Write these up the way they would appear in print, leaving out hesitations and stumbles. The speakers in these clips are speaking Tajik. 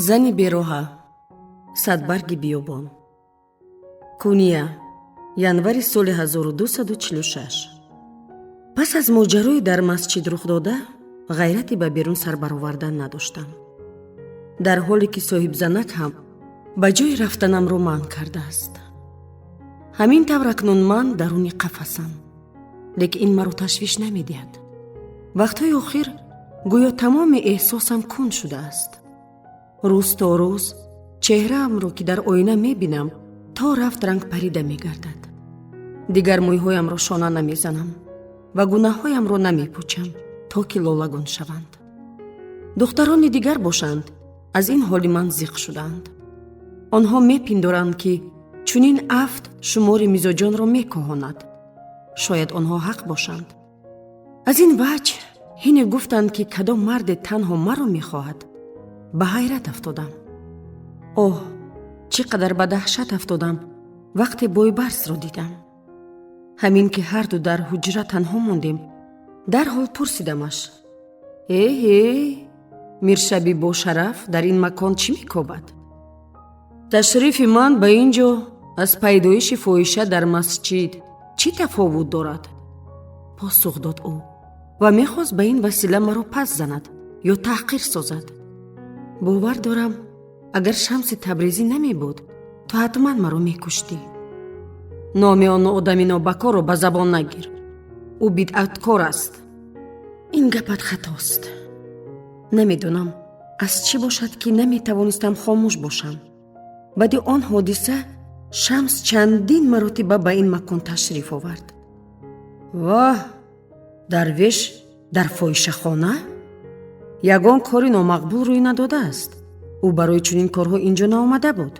Зани бероҳа, садбарги биёбон, Куния, январи соли 1246. Пас аз моҷарои дар масҷид рухдода, ғайрате ба берун сар баровардан надоштам, дар ҳоле ки соҳибзанак ҳам ба ҷои рафтанамро манъ кардааст. Ҳамин тавр акнун ман даруни қафасам, лекин ин маро ташвиш намедиҳад. Вақтҳои охир гӯё тамоми эҳсосам кунд шудааст. Рӯз то рӯз чеҳраамро, ки дар оина мебинам, то рафт ранг парида мегардад. Дигар мӯйҳоямро шона намезанам ва гунаҳоямро намепӯчам, то ки лолагун шаванд. Духтарони дигар бошанд, аз ин ҳоли ман зиқ шудаанд. Онҳо мепиндоранд, ки чунин афт шумори мизоҷонро мекоҳонад. Шояд онҳо ҳақ бошанд. Аз ин ваҷҳ, ҳине гуфтанд, ки кадом марде танҳо маро мехоҳад, ба ҳайрат афтодам. Оҳ, чӣ қадар ба даҳшат афтодам, вақте Бойбарсро дидам. Ҳамин ки ҳарду дар ҳуҷра танҳо мондем, дарҳол пурсидамаш: «Эҳе, миршаби бошараф дар ин макон чӣ мекобад?» «Ташрифи ман ба ин ҷо аз пайдоиши фоҳиша дар масҷид чӣ тафовут дорад?» посух дод ӯ ва мехост ба ин васила маро пас занад ё таҳқир созад. «Бовар дорам, агар Шамси Табрезӣ намебуд, ту ҳатман маро мекуштӣ. Номи он одами нобакорро ба забон нагир, ӯ бидъаткор аст». «Ин гапат хатост». Намедонам, аз чӣ бошад, ки наметавонистам хомӯш бошам. Баъди он ҳодиса Шамс чандин маротиба ба ин макон ташриф овард. «Воҳ, дарвеш дар фоҳишахона? Ягон кори номақбул рӯй надодааст. Ӯ барои чунин корҳо ин ҷо наомада буд».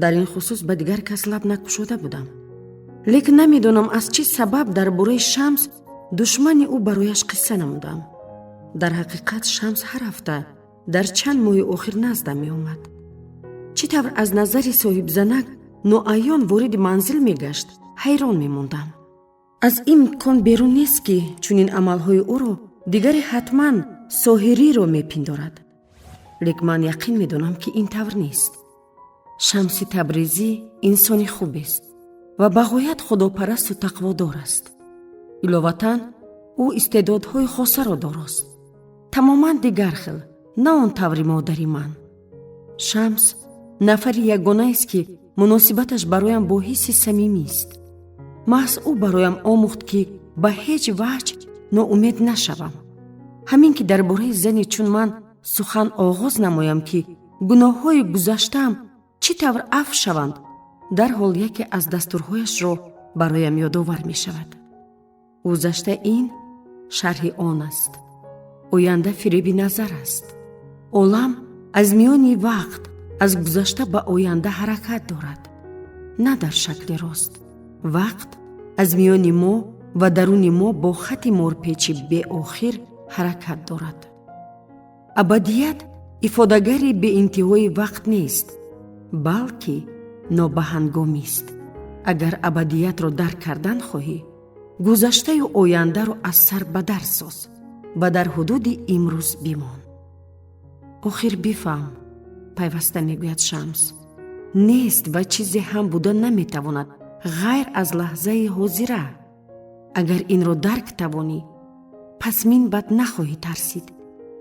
Дар ин хусус ба дигар кас лаб накушода будам, лекин намедонам, аз чӣ сабаб дар бораи Шамс, душмани ӯ, барояш қисса намудам. Дар ҳақиқат, Шамс ҳар ҳафта дар чанд моҳи охир наздам меомад. Чӣ тавр аз назари соҳибзанак ноаён вориди манзил мегашт, ҳайрон мемондам. Аз имкон берун нест, ки чунин амалҳои ӯро дигаре ҳатман соҳириро мепиндорад, лек ман яқин медонам, ки ин тавр нест. Шамси Табрезӣ инсони хубест ва ба ғоят худопарасту тақводор аст. Иловатан, ӯ истеъдодҳои хосаро дорост, тамоман дигар хел, на он таври модари ман. Шамс нафари ягонаест, ки муносибаташ бароям бо ҳисси самимист. Маҳз ӯ бароям омӯхт, ки ба ҳеҷ ваҷ ноумед нашавам. Ҳамин ки дар бораи зане чун ман сухан оғоз намоям, ки гуноҳҳои гузаштаам чӣ тавр афв шаванд, дарҳол яке аз дастурҳояшро бароям ёдовар мешавад: «Гузашта ин шарҳи он аст, оянда фиреби назар аст. Олам аз миёни вақт, аз гузашта ба оянда ҳаракат дорад, на дар шакли рост. Вақт аз миёни мо ва даруни мо бо хати морпечи беохир ҳаракат дорад. Абадият ифодагари беинтиҳои вақт нест, балки нобаҳангомист. Агар абадиятро дарк кардан хоҳӣ, гузаштаю ояндаро аз сар ба дар соз ва дар ҳудуди имрӯз бимон. Охир бифаҳм, — пайваста мегӯяд Шамс, — нест ва чизе ҳам буда наметавонад, ғайр аз лаҳзаи ҳозира. Агар инро дарк тавонӣ, пас минбаъд нахоҳӣ тарсид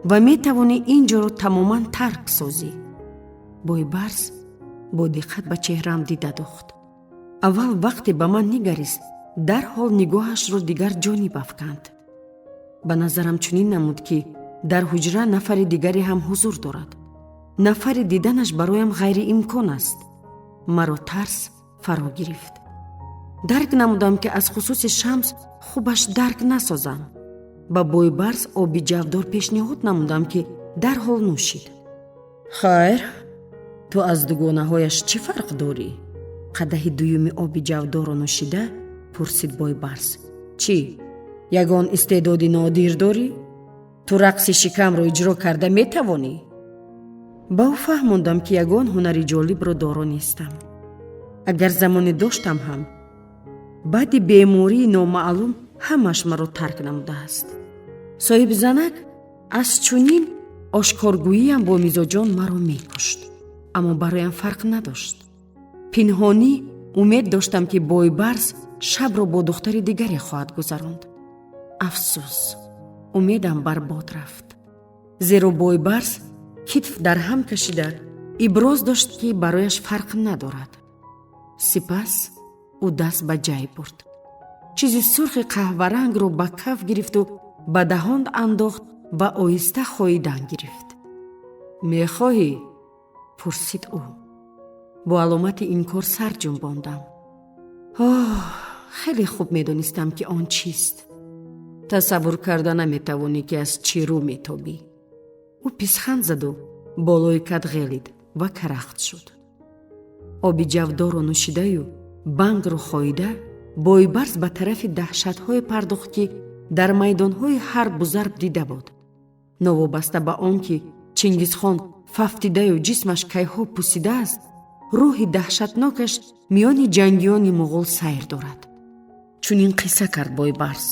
ва метавонӣ ин ҷоро тамоман тарк созӣ». Бойбарс бо диққат ба чеҳраам дида дохт. Аввал вақте ба ман нигарист, дарҳол нигоҳашро дигар ҷониб афканд. Ба назарам чунин намуд, ки дар ҳуҷра нафари дигаре ҳам ҳузур дорад, нафари диданаш бароям ғайриимкон аст. Маро тарс фаро гирифт. Дарк намудам, ки аз хусуси Шамс хубаш дарк насозам. Ба Бойбарс оби ҷавдор пешниҳод намудам, ки дарҳол нӯшид. «Хайр, ту аз дугонаҳояш чӣ фарқ дорӣ?» қадаҳи дуюми оби ҷавдорро нӯшида, пурсид Бойбарс. «Чӣ, ягон истеъдоди нодир дорӣ? Ту рақси шикамро иҷро карда метавонӣ?» Ба ӯ фаҳмондам, ки ягон ҳунари ҷолибро доро нестам. Агар замоне доштам ҳам, баъди бемории номаълум ҳамаш маро тарк намудааст. Соҳибзанак аз чунин Ошкоргӯиям бо мизоҷон маро мекушт, аммо бароям фарқ надошт. Пинҳонӣ умед доштам, ки Бойбарс шабро бо духтари дигаре хоҳад гузаронд. Афсӯс, умедам барбод рафт, зеро Бойбарс китф дар ҳам кашида иброз дошт, ки барояш фарқ надорад. Сипас ӯ даст ба ҷайб бурд, чизи сурхи қаҳварангро ба каф гирифту ба даҳон андохт ва оҳиста хоидан гирифт. «Мехоҳӣ?» пурсид ӯ. Бо аломати инкор сар ҷунбондам. Оҳ, хеле хуб медонистам, ки он чист. «Тасаввур карда наметавонӣ, ки аз чӣ рӯ метобӣ». Ӯ писханд заду болои кат ғелид ва карахт шуд. Оби ҷавдорро нӯшидаю бангро хоида, Бойбарс ба тарафи даҳшатҳое пардохт, ки дар майдонҳои ҳарбу зарб дида буд. Новобаста ба он ки Чингизхон фафтидаю ҷисмаш кайҳо пусидааст, рӯҳи даҳшатнокаш миёни ҷангиёни муғул сайр дорад. Чунин қисса кард Бойбарс: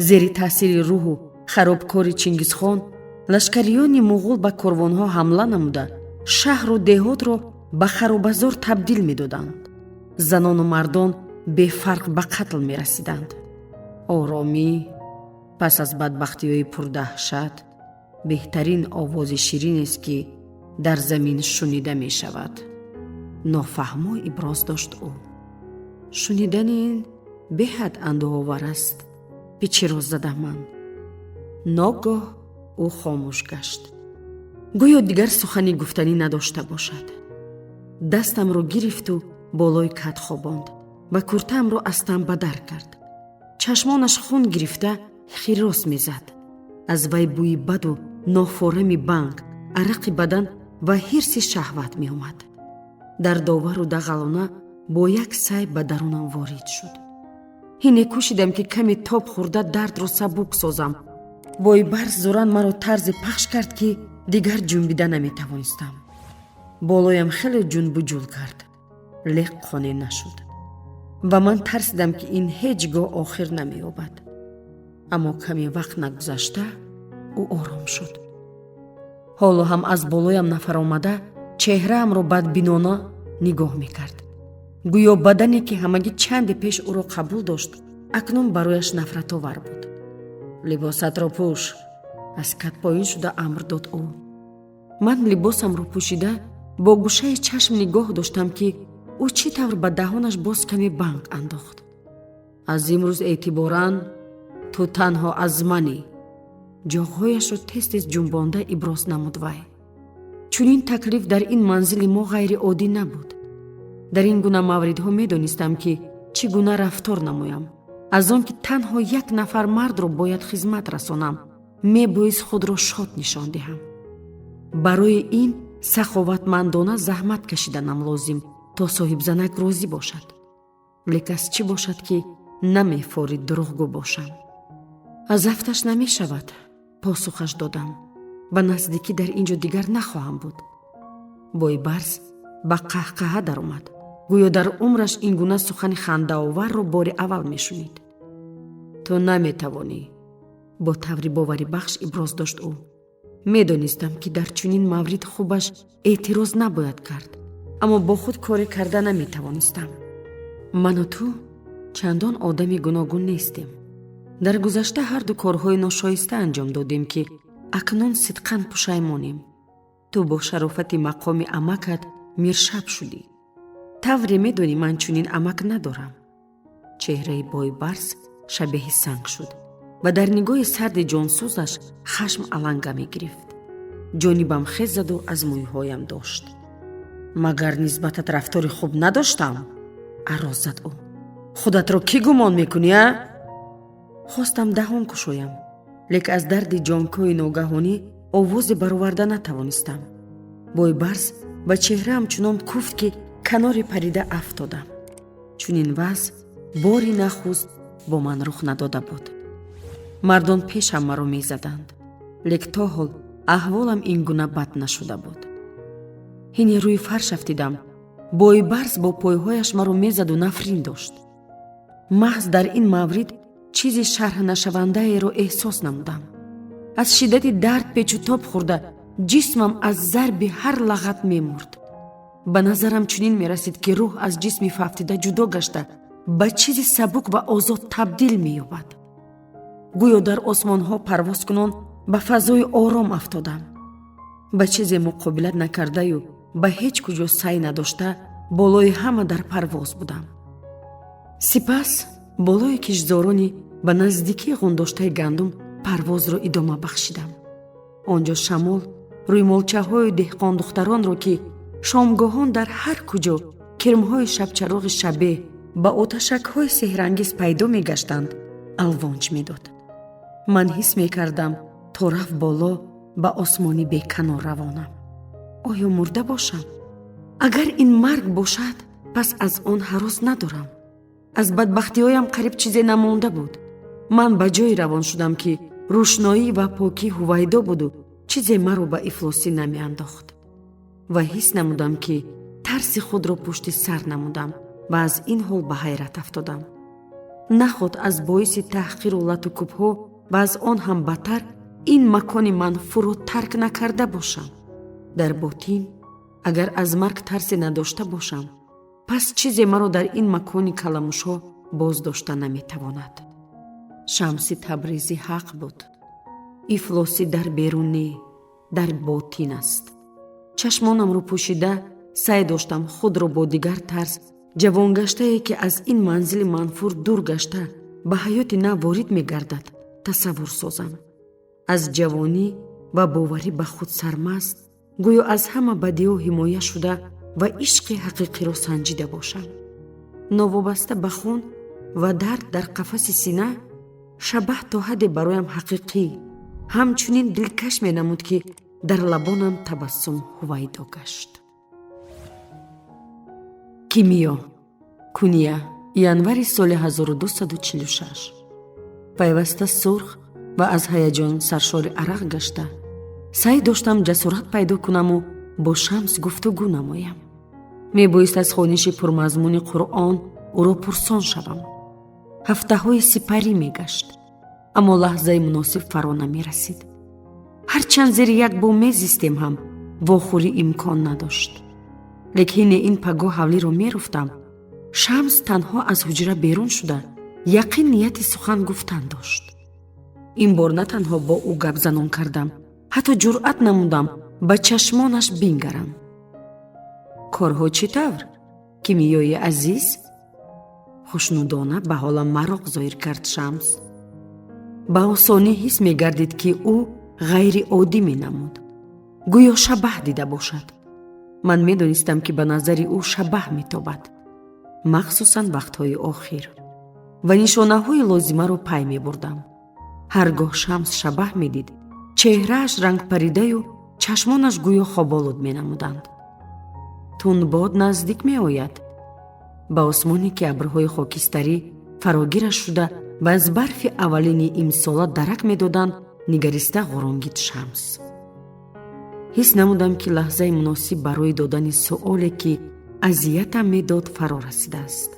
зери таъсири рӯҳу харобкори Чингизхон лашкариёни муғул ба корвонҳо ҳамла намуда, шаҳру деҳотро ба харобазор табдил медоданд, занону мардон бефарқ ба қатл мерасиданд. Оромӣ пас аз бадбахтиҳои пурдаҳшат беҳтарин овози ширинест, ки дар замин шунида мешавад, нофаҳмо иброз дошт ӯ. «Шунидани ин беҳад андӯҳовар аст», пичироз задам ман. Ногоҳ ӯ хомӯш гашт, гӯё дигар сухани гуфтанӣ надошта бошад. Дастамро гирифту болои кат хобонд ва куртаамро аз тан ба дар кард. Чашмонаш хун гирифта хирос мезад. Аз вай бӯи баду нофорами банг, арақи бадан ва ҳирси шаҳват меомад. Дардовару дағалона бо як сай ба дарунам ворид шуд. Ҳине кӯшидам, ки каме тоб хӯрда дардро сабук созам. Бойбарс зуран маро тарзе пахш кард, ки дигар ҷунбида наметавонистам. Болоям хеле ҷунбуҷул кард, лек қонеъ нашуд ва ман тарсидам, ки ин ҳеҷ гоҳ охир намеёбад. Аммо каме вақт нагузашта ӯ ором шуд. Ҳоло ҳам аз болоям нафаромада, чеҳраамро бадбинона нигоҳ мекард, гӯё бадане, ки ҳамагӣ чанде пеш ӯро қабул дошт, акнун барояш нафратовар буд. «Либосатро пӯш», аз кат поин шуда амр дод ӯ. Ман либосамро пӯшида, бо гӯшаи чашм нигоҳ доштам, ки ӯ чӣ тавр ба даҳонаш боз каме банг андохт. «Аз имрӯз эътиборан ту танҳо аз манӣ», ҷоғҳояшро тез тез ҷунбонда иброз намуд вай. Чунин таклиф дар ин манзили мо ғайриоддӣ набуд. Дар ин гуна мавридҳо медонистам, ки чӣ гуна рафтор намоям. Аз он ки танҳо як нафар мардро бояд хизмат расонам, мебоист худро шод нишон диҳам. Барои ин саховатмандона заҳмат кашиданам лозим, то соҳибзанак розӣ бошад. Лек аз чӣ бошад, ки намефорид дурӯғгӯ бошам? «Аз афташ намешавад», посухаш додам. «Ба наздикӣ дар ин ҷо дигар нахоҳам буд». Бойбарс ба қаҳқаҳа даромад, гӯё дар умраш ин гуна сухани хандаоварро бори аввал мешунид. «Ту наметавонӣ», бо таври боварибахш иброз дошт ӯ. Медонистам, ки дар чунин маврид хубаш эътироз набояд кард, аммо бо худ коре карда наметавонистам. Ману ту чандон одами гуногун нестем. Дар гузашта ҳарду корҳои ношоиста анҷом додем, ки акнун сидқан пушаймонем. Ту бо шарофати мақоми амакат миршаб шудӣ. Тавре медонӣ, ман чунин амак надорам. Чеҳраи Бойбарс шабеҳи санг шуд ва дар нигоҳи сарди ҷонсӯзаш хашм аланга мегирифт. Ҷонибам хез заду аз мӯйҳоям дошт. «Магар нисбатат рафтори хуб надоштам?» арроз зад ӯ. «Худатро кӣ гумон мекунӣ, а?» Хостам даҳон кушоям, лек аз дарди ҷонкои ногаҳонӣ овозе бароварда натавонистам. Бойбарс ба чеҳраам чунон куфт, ки канори парида афтодам. Чунин вазъ бори нахуст бо ман рух надода буд. Мардон пешам маро мезаданд, лек то ҳол аҳволам ин гуна бад нашуда буд. Ҳине рӯи фарш афтидам, Бойбарс бо пойҳояш маро мезаду нафрин дошт. Маҳз дар ин маврид чизи шарҳнашавандаеро эҳсос намудам. Аз шиддати дард печу тоб хӯрда. Ҷисмам аз зарби ҳар лағат мемурд. Ба назарам чунин мерасид, ки рӯҳ аз ҷисми фавтида ҷудо гашта, ба чизи сабук ва озод табдил меёбад. Гӯё дар осмонҳо парвоз кунон ба фазои ором афтодам. Ба чизе муқобилат накардаю ба ҳеҷ куҷо сай надошта, болои ҳама дар парвоз будам. Сипас болои киштзорони ба наздикии ғундоштаи гандум парвозро идома бахшидам. Он ҷо шамол рӯймолчаҳои деҳқондухтаронро, ки шомгоҳон дар ҳар куҷо кирмҳои шабчароғи шабеҳ ба оташакҳои сеҳрангез пайдо мегаштанд, алвонҷ медод. Ман ҳис мекардам, то рафт боло ба осмони беканор равонам. Оё мурда бошам? Агар ин марг бошад, пас аз он ҳарос надорам. Аз бадбахтиҳоям қариб чизе намонда буд. Ман ба ҷое равон шудам, ки рӯшноӣ ва покӣ ҳувайдо буду чизе маро ба ифлосӣ намеандохт, ва ҳис намудам, ки тарси худро пушти сар намудам ва аз ин ҳол ба ҳайрат афтодам. Наход аз боиси таҳқиру лату кӯбҳо ва аз он ҳам бадтар ин макони манфурро тарк накарда бошам. Дар ботин агар аз марг тарсе надошта бошам, пас чизе маро дар ин макони каламушҳо боз дошта наметавонад. Шамси Табрезӣ ҳақ буд: ифлосӣ дар берун не, дар ботин аст. Чашмонамро пӯшида, сай доштам худро бо дигар тарз ҷавонгаштае, ки аз ин манзили манфур дур гашта, ба ҳаёти нав ворид мегардад, тасаввур созам. Аз ҷавонӣ ва боварӣ ба худ сармаст, гӯё аз ҳама бадиҳо ҳимоя шуда ва ишқи ҳақиқиро санҷида бошам. Новобаста ба хун ва дард дар қафаси сина, шабаҳ то ҳадде бароям ҳақиқӣ, ҳамчунин дилкаш менамуд, ки дар лабонам табассум ҳувайдо гашт. Кимиё, Куния, январи соли 1246. Пайваста сурх ва аз ҳаяҷон саршори арақ гашта, саъй доштам ҷасорат пайдо кунаму бо Шамс гуфтугӯ намоям. Мебоист аз хониши пурмазмуни Қуръон ӯро пурсон шавам. Ҳафтаҳои сипарӣ мегашт, аммо лаҳзаи муносиб фаро намерасид. Ҳарчанд зери як бом мезистем ҳам, вохӯрӣ имкон надошт. Лекин ин пагоҳ ҳавлиро меруфтам, Шамс танҳо аз ҳуҷра берун шуда, яқин нияти сухан гуфтан дошт. Ин бор на танҳо бо ӯ гапзанон кардам, ҳатто ҷуръат намудам ба чашмонаш бингарам. «Корҳо чӣ тавр, Кимиёи азиз?» Хушнудона ба ҳолам мароқ зоҳир кард Шамс. Ба осонӣ ҳис мегардид, ки ӯ ғайриоддӣ менамуд, гӯё шабаҳ дида бошад. Ман медонистам, ки ба назари ӯ шабаҳ метобад, махсусан вақтҳои охир, ва нишонаҳои лозимаро пай мебурдам. Ҳар гоҳ Шамс шабаҳ медид, чеҳрааш рангпаридаю чашмонаш гӯё хоболуд менамуданд. Тунбод наздик меояд. Ба осмоне, ки абрҳои хокистарӣ фарогираш шуда ва аз барфи аввалини имсола дарак медоданд, нигариста ғурунгид Шамс. Ҳис намудам, ки лаҳзаи муносиб барои додани суоле, ки азиятам медод, фаро расидааст.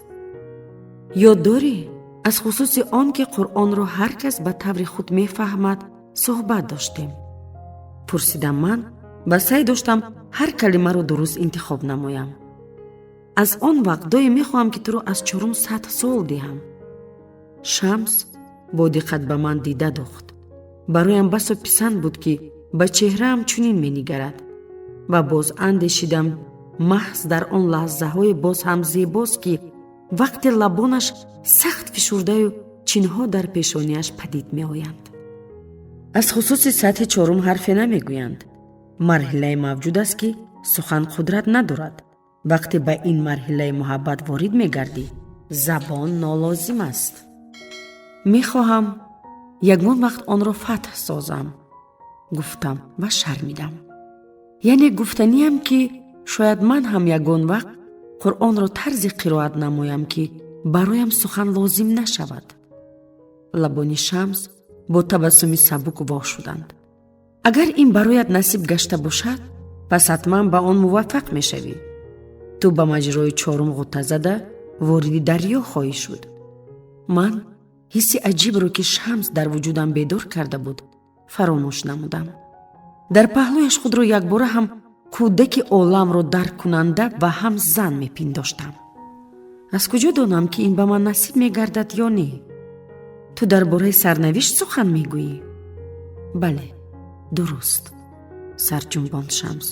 «Ёд дорӣ, аз хусуси он ки Қуръонро ҳар кас ба таври худ мефаҳмад, суҳбат доштем?» пурсидам ман ва саъй доштам ҳар калимаро дуруст интихоб намоям. «Аз он вақт доим мехоҳам, ки туро аз чорум сатҳ суол диҳам». Шамс бо диққат ба ман дида дохт. Бароям басо писанд буд, ки ба чеҳраам чунин менигарад, ва боз андешидам, маҳз дар он лаҳзаҳое боз ҳам зебост, ки вақте лабонаш сахт фишурдаю чинҳо дар пешонияш падид меоянд. «Аз хусуси сатҳи чорум ҳарфе намегӯянд. Марҳилае мавҷуд аст, ки сухан қудрат надорад. Вақте ба ин марҳилаи муҳаббат ворид мегардӣ, забон нолозим аст. Мехоҳам ягон вақт онро фатҳ созам», гуфтам ва шармидам. «Яъне гуфтаниям, ки шояд ман ҳам ягон вақт Қуръонро тарзе қироат намоям, ки бароям сухан лозим нашавад». Лабони Шамс бо табассуми сабук во шуданд. «Агар ин бароят насиб гашта бошад, пас ҳатман ба он муваффақ мешавӣ. Ту ба маҷрои чорум ғӯта зада, вориди дарё хоҳӣ шуд». Ман ҳисси аҷибро, ки Шамс дар вуҷудам бедор карда буд, фаромӯш намудам. Дар паҳлӯяш худро якбора ҳам кӯдаки оламро дарккунанда ва ҳам зан мепиндоштам. Аз куҷо донам, ки ин ба ман насиб мегардад ё не? Ту дар бораи сарнавишт сухан мегӯӣ? Бале, дуруст, сарҷунбонд Шамс.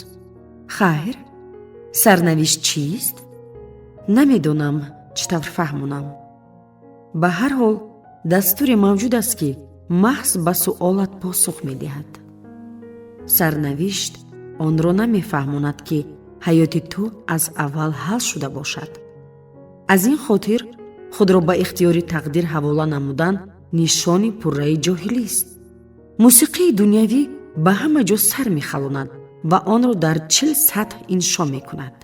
Хайр, сарнавишт чист? Намедонам, чӣ тавр фаҳмонам. Ба ҳар ҳол, дастуре мавҷуд аст, ки маҳз ба суолат посух медиҳад. Сарнавишт онро намефаҳмонад, ки ҳаёти ту аз аввал ҳал шуда бошад. Аз ин хотир худро ба ихтиёри тақдир ҳавола намудан нишони пурраи ҷоҳилист. Мусиқии дунявӣ ба ҳама ҷо сар мехалонад ва онро дар 40 сатҳ иншо мекунад.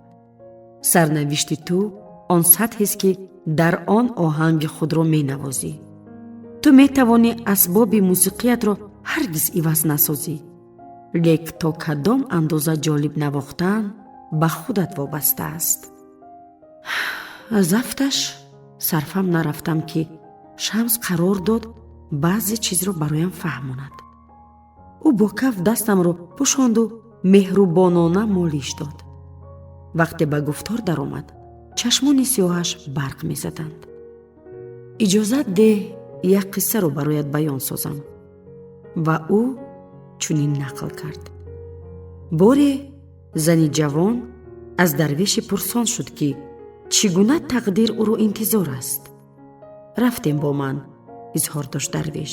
Сарнавишти ту он сатҳест, ки дар он оҳанги худро менавозӣ. Ту метавонӣ асбоби мусиқиятро ҳаргиз иваз насозӣ, лек то кадом андоза ҷолиб навохтан ба худат вобаста аст. Аз афташ сарфам нарафтам, ки Шамс қарор дод баъзе чизро бароям фаҳмонад. Ӯ бо каф дастамро пӯшонду меҳрубонона молиш дод. Вақте ба гуфтор даромад, чашмони сиёҳаш барқ мезаданд. Иҷозат деҳ, як қиссаро бароят баён созам. Ва ӯ чунин нақл кард: боре зани ҷавон аз дарвеше пурсон шуд, ки чӣ гуна тақдир ӯро интизор аст. Рафтем бо ман, изҳор дошт дарвеш,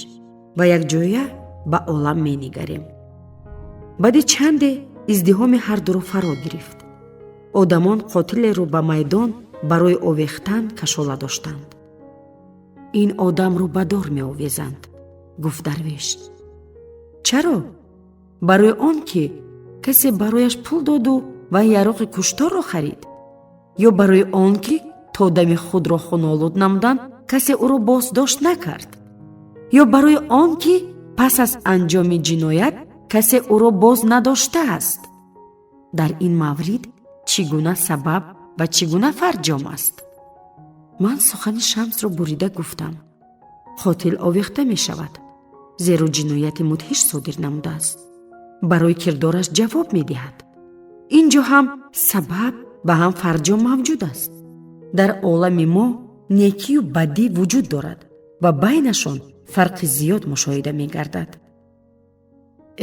ва якҷоя ба олам менигарем. Баъди чанде издиҳоми ҳардуро фаро гирифт. Одамон қотилеро ба майдон барои овехтан кашола доштанд. Ин одамро ба дор меовезанд, гуфт дарвеш. Чаро? Барои он ки касе барояш пул доду ва яроқи кушторро харид, ё барои он ки то дами худро хунолуд намудан касе ӯро боздошт накард, ё барои он ки пас аз анҷоми ҷиноят касе ӯро боз надоштааст? Дар ин маврид чӣ гуна сабаб ва чӣ гуна фарҷом аст? Ман сухани Шамсро бурида гуфтам: қотил овехта мешавад, зеро ҷинояти мудҳиш содир намудааст, барои кирдораш ҷавоб медиҳад. Ин ҷо ҳам сабаб ва ҳам фарҷом мавҷуд аст. Дар олами мо некию бадӣ вуҷуд дорад ва байнашон фарқи зиёд мушоҳида мегардад.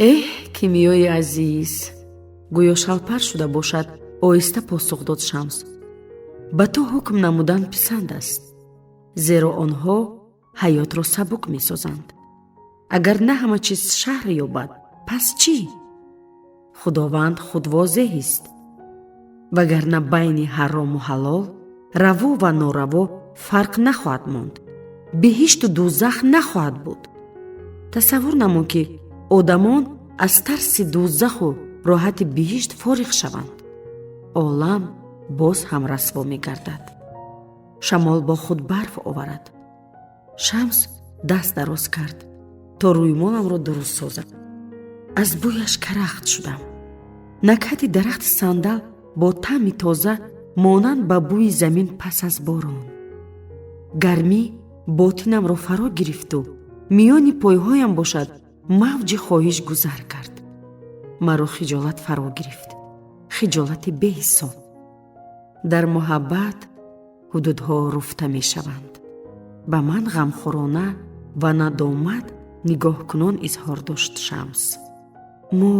Эҳ, кимиёи азиз, гӯё шалпар шуда бошад, оҳиста посух дод Шамс, ба ту ҳукм намудан писанд аст, зеро онҳо ҳаётро сабук месозанд. Агар на ҳама чиз шарҳ ёбад, пас чӣ? Худованд худ возеҳист, вагарна байни ҳарому ҳалол, раво ва нораво фарқ нахоҳад монд, биҳишту дӯзах нахоҳад буд. Тасаввур намо, ки одамон аз тарси дӯзаху роҳати биҳишт фориғ шаванд. Олам боз ҳам расво мегардад. Шамол бо худ барф оварад. Шамс даст дароз кард, то рӯймоламро дуруст созад. Аз бӯяш карахт шудам. Накҳати дарахти сандал бо таъми тоза, монанд ба бӯи замин пас аз борон. Гармӣ ботинамро фаро гирифту миёни пойҳоям бошад мавҷи хоҳиш гузар кард. Маро хиҷолат фаро гирифт, хиҷолати беҳисоб. Дар муҳаббат ҳудудҳо руфта мешаванд. Ба ман ғамхӯрона ва надомат нигоҳкунон изҳор дошт Шамс: мо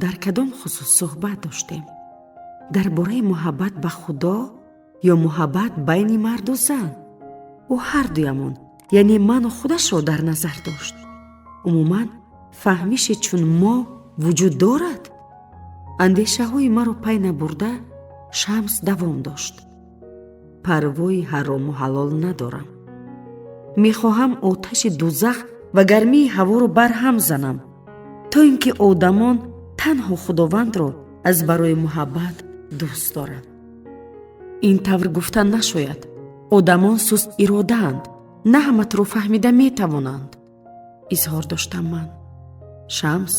дар кадом хусус суҳбат доштем? Дар бораи муҳаббат ба Худо ё муҳаббат байни марду зан? Ӯ ҳардуямон, яъне ману худашро дар назар дошт. Умуман, фаҳмише чун мо вуҷуд дорад? Андешаҳои маро пай набурда, Шамс давом дошт: парвои ҳарому ҳалол надорам. Мехоҳам оташи дузах ва гармии ҳаворо барҳам занам, то ин ки одамон танҳо Худовандро аз барои муҳаббат дӯст доранд. Ин тавр гуфта нашояд. Одамон суст иродаанд, на ҳаматро фаҳмида метавонанд, изҳор доштам ман. Шамс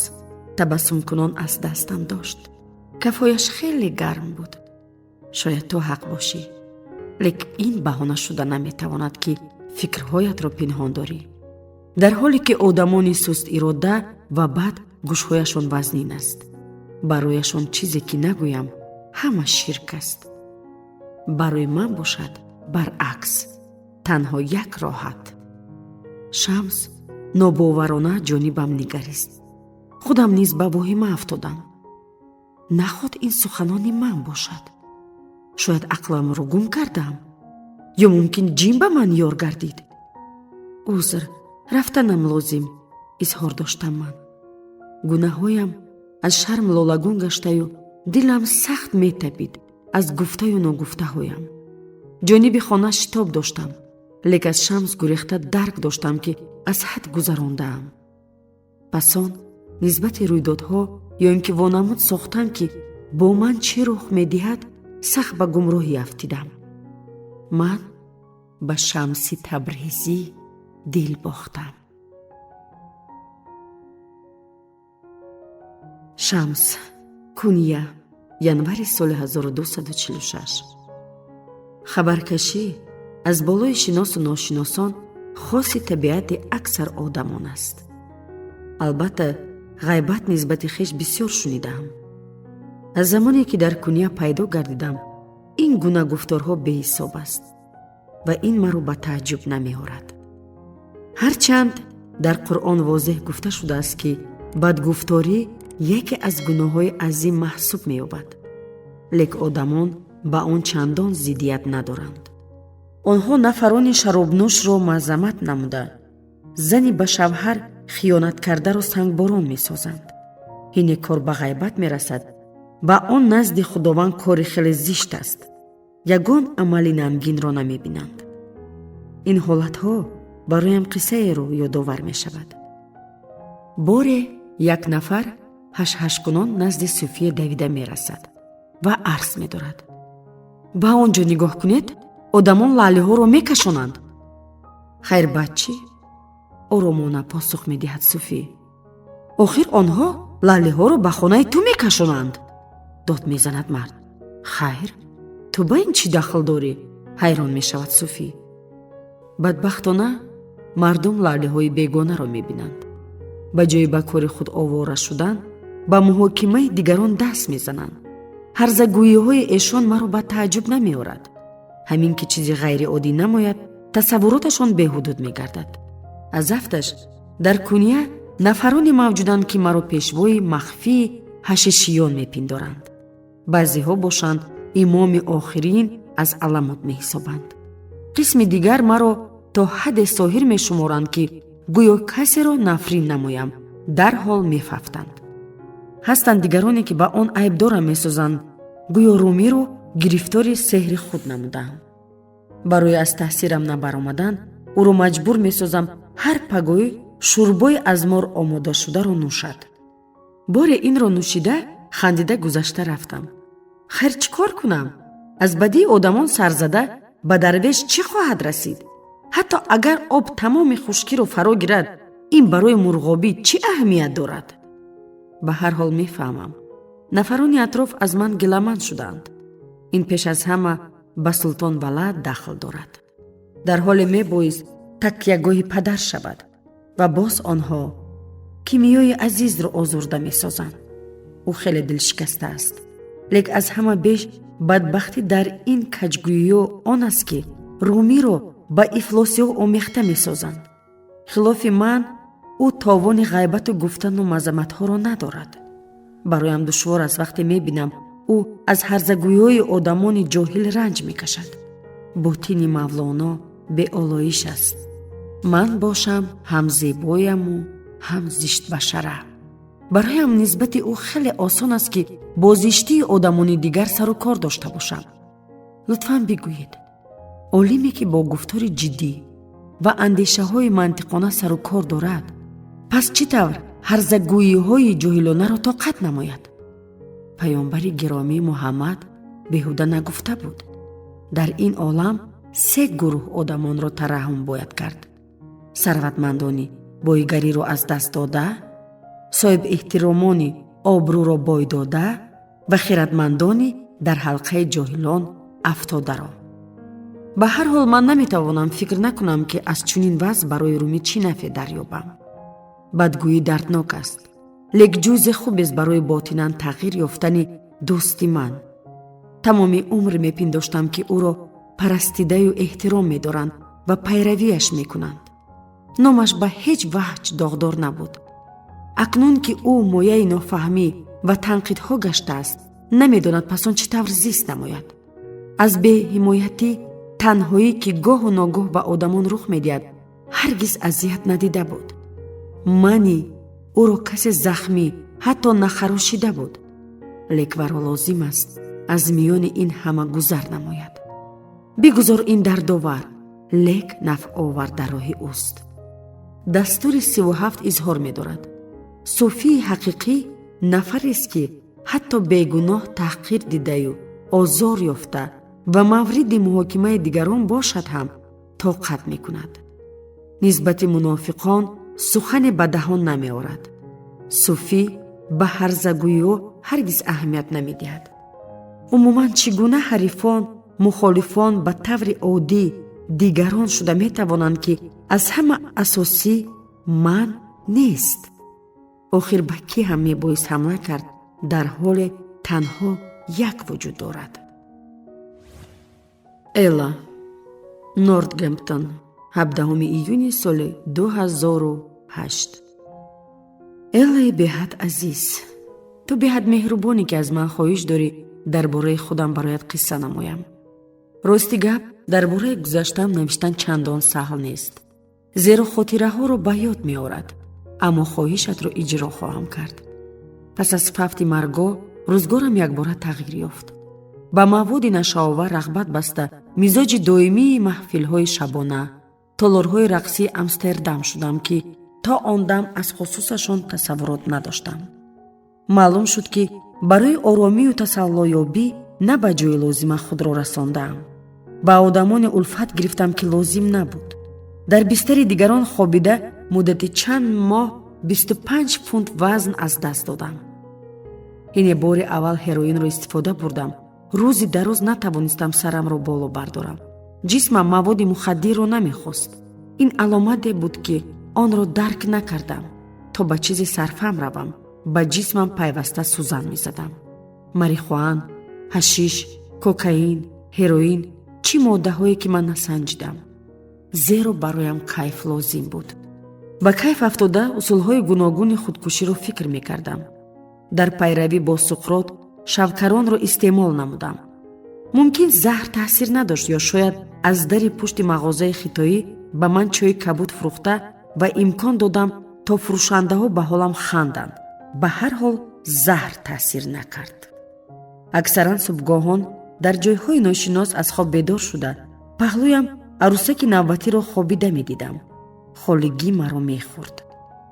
табассумкунон аз дастам дошт. Кафояш хеле гарм буд. Шояд ту ҳақ бошӣ, лек ин баҳона шуда наметавонад, ки фикрҳоятро пинҳон дорӣ, дар ҳоле ки одамони сустирода ва бад Гӯшҳояшон вазнин аст. Барояшон чизе ки нагӯям, ҳама ширк аст. Барои ман бошад баръакс, танҳо як роҳат. Шамс нобоварона ҷонибам нигарист. Худам низ ба воҳима афтодам. Наход ин суханони ман бошад? Шояд ақламро гум кардам ё мумкин ҷин ба ман ёр гардид. Узр, рафтанам лозим, изҳор доштам ман. Гунаҳоям аз шарм лолагун гаштаю дилам сахт метапид аз гуфтаю ногуфтаҳоям. Ҷониби хона шитоб доштам, лек аз Шамс гурехта дарк доштам, ки аз ҳад гузарондаам. Пас он нисбати рӯйдодҳо ё ин ки вонамуд сохтам, ки бо ман чӣ рух медиҳад, сахт ба гумроҳӣ афтидам. Ман ба Шамси Табрезӣ дил бохтам. Шамс, Куния, январи соли 1246. Хабаркашӣ аз болои шиносу ношиносон хоси табиати аксар одамон аст. Албатта, ғайбат нисбати хеш бисёр шунидаам. Аз замоне ки дар Куния пайдо гардидам, ин гуна гуфторҳо беҳисоб аст ва ин маро ба тааҷҷуб намеорад. Ҳарчанд дар Қуръон возеҳ гуфта шудааст, ки бадгуфторӣ яке аз гуноҳҳои азим маҳсуб меёбад, лек одамон ба он чандон зиддият надоранд. Онҳо нафарони шаробнӯшро мазамат намуда, зани ба шавҳар хиёнаткардаро сангборон месозанд. Ҳине кор ба ғайбат мерасад, ба он назди Худованд кори хеле зишт аст, ягон амали намгинро намебинанд. Ин ҳолатҳо бароям қиссаеро ёдовар мешавад. Боре як нафар ҳашҳашкунон назди суфия давида мерасад ва арз медорад: «Ба он ҷо нигоҳ кунед, одамон лаълиҳоро мекашонанд». «Хайр, баъд чӣ?» оромона посух медиҳад суфӣ. «Охир онҳо лаълиҳоро ба хонаи ту мекашонанд», дод мезанад мард. «Хайр, ту ба ин чӣ дахл дорӣ?» ҳайрон мешавад суфӣ. Бадбахтона, мардум лаълиҳои бегонаро мебинанд. Ба ҷои ба кори худ овора шудан, ба муҳокимаи дигарон даст мезананд. Ҳарзагӯиҳои эшон маро ба тааҷҷуб намеорад. Ҳамин ки чизи ғайриоддӣ намояд, тасаввуроташон беҳудуд мегардад. Аз афташ дар Куния нафароне мавҷуданд, ки маро пешвои махфии ҳашишиён мепиндоранд. Баъзеҳо бошанд, имоми охирин аз Аламут меҳисобанд. Қисми дигар маро то ҳадде соҳир мешуморанд, ки гӯё касеро нафрин намоям, дарҳол мефафтанд. Ҳастанд дигароне, ки ба он айбдорам месозанд, гӯё Румиро гирифтори сеҳри худ намудаам. Барои аз таҳсирам набаромадан, ӯро маҷбур месозам ҳар пагоҳӣ шӯрбои аз мор омодашударо нӯшад. Боре инро нӯшида, хандида гузашта рафтам. Хайр, чӣ кор кунам? Аз бадии одамон сарзада ба дарвеш чӣ хоҳад расид? Ҳатто агар об тамоми хушкиро фаро гирад, ин барои мурғобӣ чӣ аҳамият дорад? Ба ҳар ҳол мефаҳмам, нафарони атроф аз ман гиламанд шудаанд. Ин пеш аз ҳама ба Султон Валад дахл дорад. Дар ҳоле мебоист такягоҳи падар шавад ва боз онҳо Кимиёи азизро озурда месозанд. Ӯ хеле дилшикаста аст. Лек аз ҳама беш бадбахтӣ дар ин каҷгӯиё он аст, ки Румиро ба ифлосиҳо омехта месозанд. Хилофи ман, ӯ товони ғайбату гуфтану мазаматҳоро надорад. Бароям душвор аст, вақте мебинам, ӯ аз ҳарзагӯиҳои одамони ҷоҳил ранҷ мекашад. Ботини Мавлоно беолоиш аст. Ман бошам ҳам зебояму ҳам зиштбашара. Бароям нисбати ӯ хеле осон аст, ки бо зиштии одамони дигар сару кор дошта бошам. Лутфан бигӯед, олиме ки бо гуфтори ҷиддӣ ва андешаҳои мантиқона сару кор дорад, пас чӣ тавр ҳарзагӯиҳои ҷоҳилонаро тоқат намояд? Паёмбари гиромӣ Муҳаммад беҳуда нагуфта буд: «Дар ин олам се гурӯҳ одамонро тараҳҳум бояд кард: сарватмандони боигариро аз даст дода, соҳибэҳтиромони обрӯро бой дода ва хиратмандони дар ҳалқаи ҷоҳилон афтодаро». Ба ҳар ҳол, ман наметавонам фикр накунам, ки аз чунин вазъ барои Румӣ чӣ нафъе дарёбам. Бадгӯӣ дарднок аст. Лек ҷузе хубест барои ботинан тағйир ёфтани дӯсти ман. Тамоми умр мепиндоштам, ки ӯро парастидаю эҳтиром медоранд ва пайравиаш мекунанд. Номаш ба ҳеҷ ваҷ доғдор набуд. Акнун ки ӯ мояи нофаҳмӣ ва танқидҳо гаштааст, намедонад пас он чӣ тавр зист намояд. Аз беҳимоятӣ, танҳоӣ, ки гоҳу ногоҳ ба одамон рух медиҳад, ҳаргиз азият надида буд. Мани ӯро касе захмӣ, ҳатто нахарошида буд. Лек варо лозим аст аз миёни ин ҳама гузар намояд. Бигузор ин дардовар, лек нафъовар дар роҳи ӯст. Дастури 37 изҳор медорад: суфии ҳақиқӣ нафарест, ки ҳатто бегуноҳ таҳқир дидаю озор ёфта ва мавриди муҳокимаи дигарон бошад ҳам, тоқат мекунад. Нисбати мунофиқон сухане ба даҳон намеорад. Суфӣ ба ҳарзагӯиҳо ҳаргиз аҳамият намедиҳад. Умуман, чӣ гуна ҳарифон, мухолифон ба таври оддӣ дигарон шуда метавонанд, ки аз ҳама асосӣ ман нест? Охир ба кӣ ҳам мебоист ҳамла кард, дар ҳоле танҳо як вуҷуд дорад? Элла, Нортгемптон, 17 июни соли 2008. Эллаи беҳад азиз, ту беҳад меҳрубонӣ, ки аз ман хоҳиш дорӣ дар бораи худам бароят қисса намоям. Рости гап, дар бораи гузаштаам навиштан чандон саҳл нест, зеро хотираҳоро ба ёд меорад, аммо хоҳишатро иҷро хоҳам кард. Пас аз фавти Марго рӯзгорам якбора тағйир ёфт. Ба маводи нашъаовар рағбат баста, мизоҷи доимии маҳфилҳои шабона, толорҳои рақсии Амстердам шудам, ки то он дам аз хусусашон тасаввурот надоштам. Маълум шуд, ки барои оромию тасаллоёбӣ на ба ҷои лозима худро расондаам. Ба одамоне улфат гирифтам, ки лозим набуд. Дар бистари дигарон хобида, муддати чанд моҳ 25 фунт вазн аз даст додам. Ине бори аввал ҳероинро истифода бурдам. Рӯзи дароз натавонистам сарамро боло бардорам. Ҷисмам маводи мухаддирро намехост. Ин аломате буд, ки онро дарк накардам. То ба чизе сарфам равам, ба ҷисмам пайваста сӯзан мезадам. Марихуан, ҳашиш, кокаин, ҳероин, чӣ моддаҳое, ки ман насанҷидам, зеро бароям кайф лозим буд. Ба кайф афтода, усулҳои гуногуни худкуширо фикр мекардам. Дар пайравӣ бо Суқрот шавкаронро истеъмол намудам. Мумкин, заҳр таъсир надошт ё шояд аз дари пушти мағозаи хитоӣ ба ман чойи кабуд фурӯхта ва имкон додам, то фурӯшандаҳо ба ҳолам ханданд. Ба ҳар ҳол, заҳр таъсир накард. Аксаран субҳгоҳон дар ҷойҳои ношинос аз хоб бедор шуда, паҳлӯям арӯсаки навбатиро хобида медидам. Холигӣ маро мехӯрд.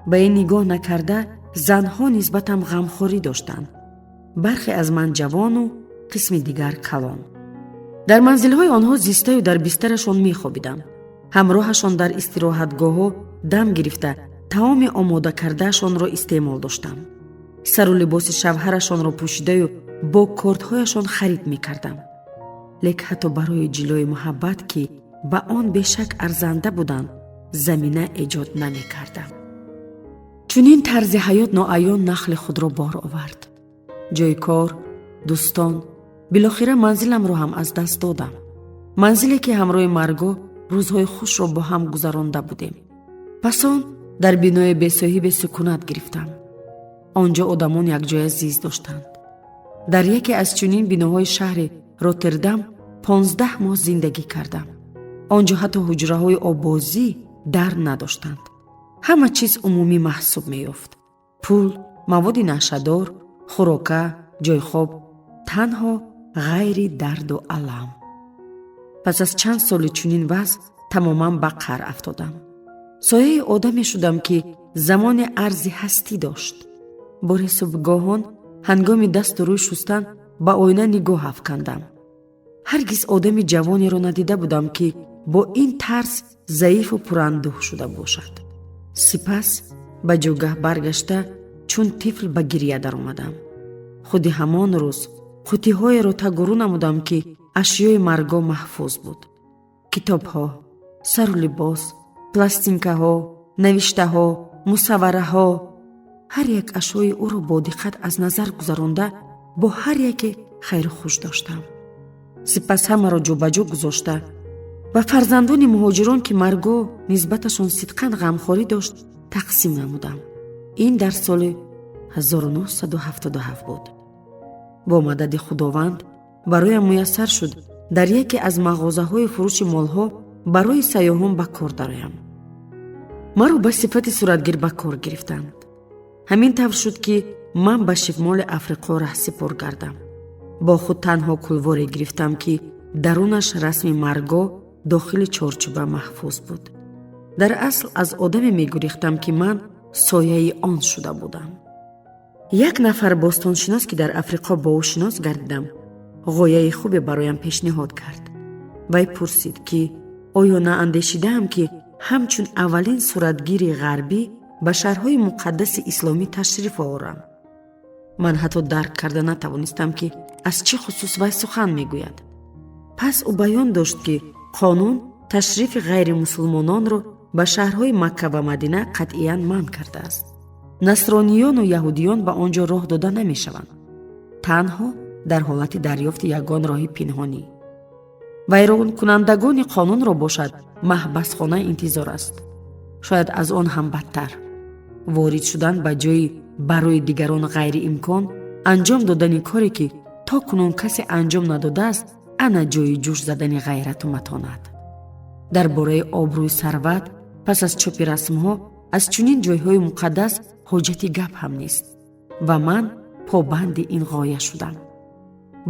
Ба ин нигоҳ накарда, занҳо нисбатам ғамхорӣ доштанд, бархе аз ман ҷавону қисми дигар калон. Дар манзилҳои онҳо зистаю дар бистарашон мехобидам. Ҳамроҳашон дар истироҳатгоҳҳо дам гирифта, таоми омода кардаашонро истеъмол доштам. Сару либоси шавҳарашонро пӯшидаю бо кортҳояшон харид мекардам. Лек ҳатто барои ҷилои муҳаббат, ки ба он бешак арзанда буданд, замина эҷод намекардам. Чунин тарзи ҳаёт ноаён нахли худро бор овард. Ҷойи кор, дӯстон, билохира манзиламро ҳам аз даст додам, манзиле, ки ҳамроҳи Марго рӯзҳои хушро бо ҳам гузаронда будем. Пас он дар бинои бесоҳибе сукунат гирифтам. Он ҷо одамон якҷоя зист доштанд. Дар яке аз чунин биноҳои шаҳри Роттердам 15 моҳ зиндагӣ кардам. Он ҷо ҳатто ҳуҷраҳои оббозӣ дар надоштанд. Ҳама чиз умумӣ маҳсуб меёфт: пул, маводи нашъадор, хӯрока, ҷойхоб, танҳо ғайри дарду алам. Пас аз чанд соли чунин вазъ тамоман ба қаър афтодам. Сояи одаме шудам, ки замоне арзи ҳастӣ дошт. Бори субҳгоҳон ҳангоми дасту рӯй шустан ба оина нигоҳ афкандам. Ҳаргиз одами ҷавонеро надида будам, ки бо ин тарз заифу пурандӯҳ шуда бошад. Сипас ба ҷойгаҳ баргашта, чун тифл ба гирья даромадам. Худи ҳамон рӯз қуттиҳоеро тагурӯ намудам, ки ашёи Марго маҳфуз буд: китобҳо, сару либос, пластинкаҳо, навиштаҳо, мусаввараҳо. Ҳар як ашёи ӯро бо диққат аз назар гузаронда, бо ҳар яке хайру хуш доштам. Сипас ҳамаро ҷобаҷо гузошта, ба фарзандони муҳоҷирон, ки Марго нисбаташон сидқан ғамхорӣ дошт, тақсим намудам. Ин дар соли 1977 буд. Бо мадади Худованд бароям муяссар шуд дар яке аз мағозаҳои фурӯши молҳо барои сайёҳон ба кор дароям. Маро ба сифати суратгир ба кор гирифтанд. Ҳамин тавр шуд, ки ман ба шимоли Африқо раҳсипор гардам. Бо худ танҳо кулворе гирифтам, ки дарунаш расми Марго дохили чорчӯба маҳфуз буд. Дар асл аз одаме мегурехтам, ки ман сояи он шуда будам. Як нафар бостоншинос, ки дар Африқо бо ӯ шинос гардидам, ғояи хубе бароям пешниҳод кард. Вай пурсид, ки оё наандешидаам, ки ҳамчун аввалин суратгири ғарбӣ ба шаҳрҳои муқаддаси исломӣ ташриф оварам. Ман ҳатто дарк карда натавонистам, ки аз чӣ хусус вай сухан мегӯяд. Пас ӯ баён дошт, ки қонун ташрифи ғайримусулмононро ба шаҳрҳои Макка ва Мадина қатъиян манъ кардааст. Насрониёну яҳудиён ба он ҷо роҳ дода намешаванд, танҳо дар ҳолати дарёфти ягон роҳи пинҳонӣ. Вайронкунандагони қонунро бошад, маҳбасхона интизор аст, шояд аз он ҳам бадтар. Ворид шудан ба ҷои барои дигарон ғайриимкон, анҷом додани коре, ки то кунун касе анҷом надодааст, ана ҷои ҷӯш задани ғайрату матонат. Дар бораи обрӯи сарват пас аз чопи расмҳо аз чунин ҷойҳои муқаддас ҳоҷати гап ҳам нест ва ман побанди ин ғоя шудам.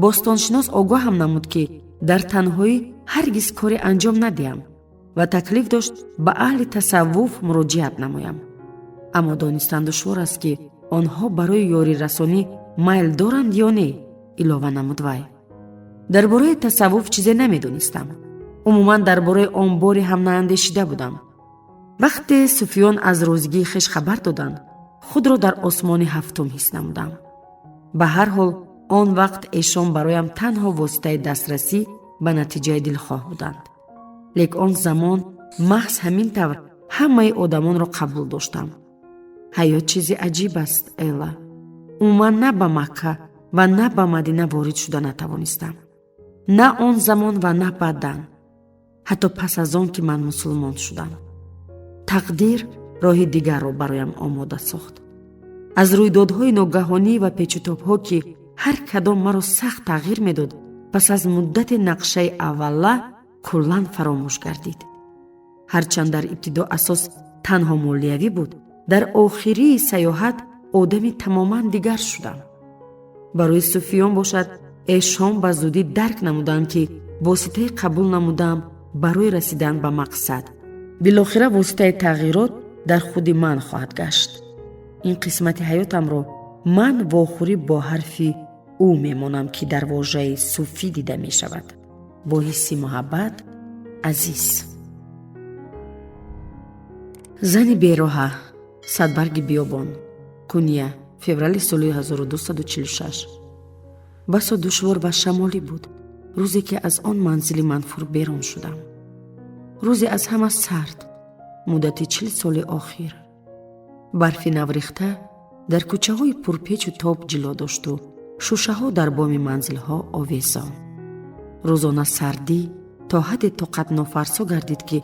Бостоншинос огоҳам намуд, ки дар танҳоӣ ҳаргиз коре анҷом надиҳам, ва таклиф дошт ба аҳли тасаввуф муроҷиат намоям. Аммо донистан душвор аст, ки онҳо барои ёрирасонӣ майл доранд ё не, илова намуд вай. Дар бораи тасаввуф чизе намедонистам. Умуман дар бораи он боре ҳам наандешида будам. Вақте суфиён аз розигии хеш хабар доданд, худро дар осмони ҳафтум ҳис намудам. Ба ҳар ҳол, он вақт эшон бароям танҳо воситаи дастрасӣ ба натиҷаи дилхоҳ буданд. Лек он замон маҳз ҳамин тавр ҳамаи одамонро қабул доштам. Ҳаёт чизи аҷиб аст, Элла. Умуман на ба Макка ва на ба Мадина ворид шуда натавонистам, на он замон ва на баъдан, ҳатто пас аз он ки ман мусулмон шудам. Тақдир роҳи дигарро бароям омода сохт. Аз рӯйдодҳои ногаҳонӣ ва печутобҳо, ки ҳар кадом маро сахт тағйир медод, пас аз муддати нақшаи аввала куллан фаромӯш гардид. Ҳарчанд дар ибтидо асос танҳо молиявӣ буд, дар охирии саёҳат одами тамоман дигар шудам. Барои суфиён бошад, эшон ба зудӣ дарк намуданд, ки воситаи қабул намудам барои расидан ба мақсад билохира воситаи тағйирот дар худи ман хоҳад гашт. Ин қисмати ҳаётамро ман вохӯрӣ бо ҳарфи ӯ мемонам, ки дар вожаи суфӣ дида мешавад. Бо ҳисси муҳаббат, Азиз. Зани бероҳа, садбарги биёбон, Куния, феврали соли 1246. Басо душвор ва шамолӣ буд рӯзе, ки аз он манзили манфур берун шудам. Рӯзе аз ҳама сард муддати 40 соли охир. Барфи наврехта дар кӯчаҳои пурпечу тоб ҷило дошту шӯшаҳо дар боми манзилҳо овезон. Рӯзона сардӣ то ҳадде тоқатнофарсо гардид, ки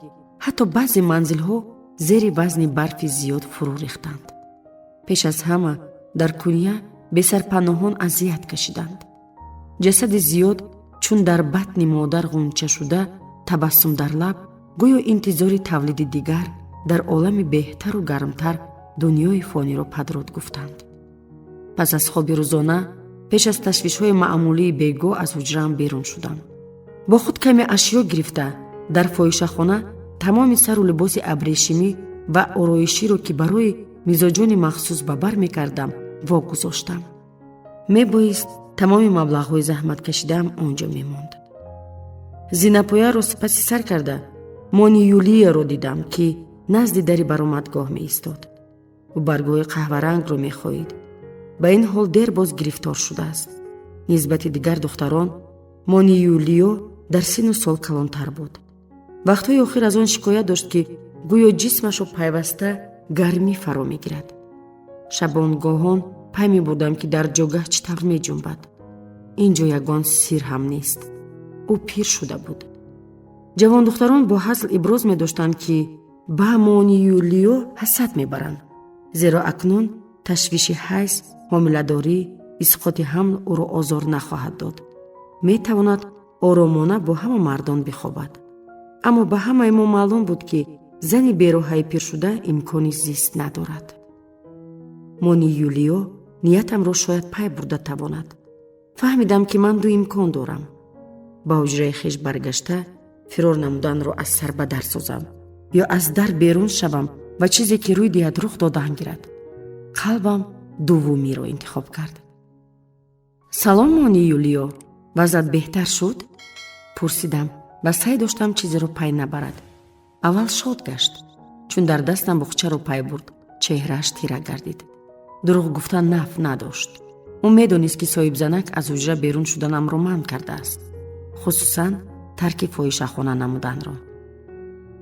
ҳатто баъзе манзилҳо зери вазни барфи зиёд фурӯ рехтанд. Пеш аз ҳама дар Куния бесарпаноҳон азият кашиданд. Ҷасади зиёд, чун дар батни модар ғунчашуда, табассум дар лаб, гӯё интизори тавлиди дигар дар олами беҳтару гармтар, дунёи фониро падруд гуфтанд. Пас аз хоби рӯзона, пеш аз ташвишҳои маъмулии бегоҳ, аз ҳуҷраам берун шудам. Бо худ каме ашё гирифта, дар фоҳишахона тамоми сару либоси абрешимӣ ва ороиширо, ки барои мизоҷони махсус ба бар мекардам, вогузоштам. Мебоист тамоми маблағҳои заҳматкашидаам он ҷо мемонд. Зинапояро сипаси сар карда, Мони Юлияро дидам, ки назди дари баромадгоҳ меистод. Ӯ баргҳои қаҳварангро мехоҳид. Ба ин ҳол дер боз гирифтор шудааст. Нисбати дигар духтарон Мони Юлиё дар сину сол калонтар буд. Вақтҳои охир аз он шикоят дошт, ки гӯё ҷисмашро пайваста гармӣ фаро мегирад. Шабонгоҳон пай мебурдам, ки дар ҷогаҳ чӣ тавр меҷунбад. Ин ҷо ягон сир ҳам нест. Ӯ пир шуда буд. Ҷавондухтарон бо ҳазл иброз медоштанд, ки ба Мони Юлиё ҳасад мебаранд, зеро акнун ташвиши ҳайз, ҳомиладорӣ, исқоти ҳамл ӯро озор нахоҳад дод, метавонад оромона бо ҳама мардон бихобад. Аммо ба ҳамаи мо маълум буд, ки зани бероҳаи пиршуда имкони зист надорад. Мони Юлиё ниятамро шояд пай бурда тавонад. Фаҳмидам, ки ман ду имкон дорам: ба ҳуҷраи хеш баргашта, фирор намуданро аз сар ба дар созам ё аз дар берун шавам ва чизе ки рӯй диҳад, рух додан гирад. Қалбам дуввумиро интихоб кард. «Салом, Мони Юлиё, вазъат беҳтар шуд?» пурсидам ва саъй доштам чизеро пай набарад. Аввал шод гашт. Чун дар дастам буғчаро пай бурд, чеҳрааш тира гардид. Дурӯғ гуфтан наф надошт. Ӯ медонист, ки соҳибзанак аз ҳуҷра берун шуданамро манъ кардааст, хусусан тарки фоҳишахона намуданро.